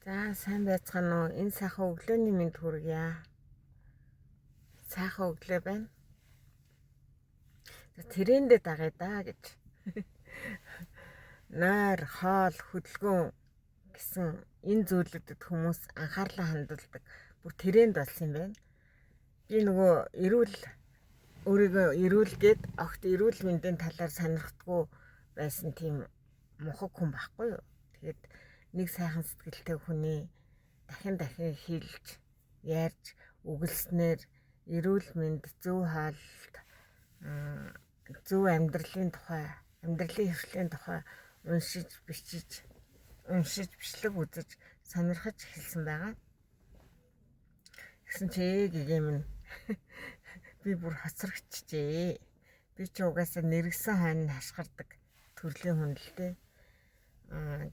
За сайн байцгаана уу? Энэ сайхан өглөөний мэнд хүргье. Сайхан өглөө байна. За трэндээ дагая да гэж. Нойр, хоол, хөдөлгөөн гэсэн энэ зүйлүүдэд хүмүүс анхаарлаа хандуулдаг. Бүр тренд болсон юм байна. Би нөгөө эрүүл өөрийгөө эрүүлгээд огт эрүүл мэндийн талаар сонирхдаггүй байсан тийм мунхаг хүн байхгүй юу. Тэгээд нэг сайхан сэтгэлтэй хүний дахин дахин хэлж, ярьж, үгэлснээр эрүүл мэнд, зөв хооллолт, зөв амьдралын тухай, амьдралын хэвшлийн тухай уншиж, бичиж, уншиж, бичлэг үзэж сонирхож эхэлсэн байгаа. Тэгсэн чи гэгэм нь би бүр хоцрогдчихжээ. Би ч угаасаа нэргсэн хойно хашгирдаг төрлийн хүн л дээ.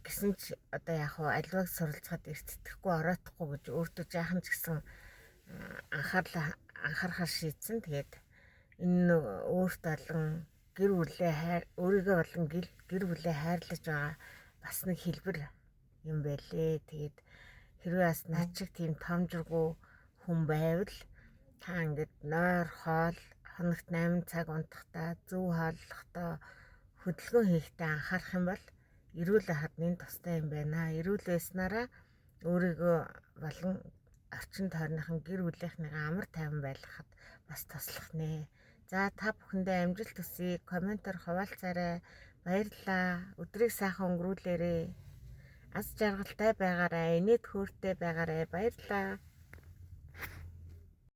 Гэсэн ч одоо яг хуу альваг суралцахад эртдэхгүй оройтхгүй гэж өөртөө жаахан ч гэсэн анхаарахаар шийдсэн. Тэгээд энэ өөрт олон гэр бүлээ хайр өөрийгөө болон гэр бүлээ хайрлаж байгаа бас нэг хэлбэр юм байлээ. Тэгээд хэрвээ бас над шиг тийм томжиргүй хүн байвал та ингээд нойр, хоол, хоногт 8 цаг унтахдаа, зөв хооллохдоо, хөдөлгөөн хийхдээ анхаарах юм бол эрүүл байхад нэн тустай юм байна. Эрүүл байснараа өөрийгөө болон орчин тойрныхан гэр бүлийнхнийгаа амар тайван байлгахад бас туслах нэ. За та бүхэндээ амжилт хүсье. Комментээр хуваалцаарай. Баярлалаа. Өдрийг сайхан өнгөрүүлээрэй. Аз жаргалтай байгаарай. Инээд хөөртэй байгаарай. Баярлалаа.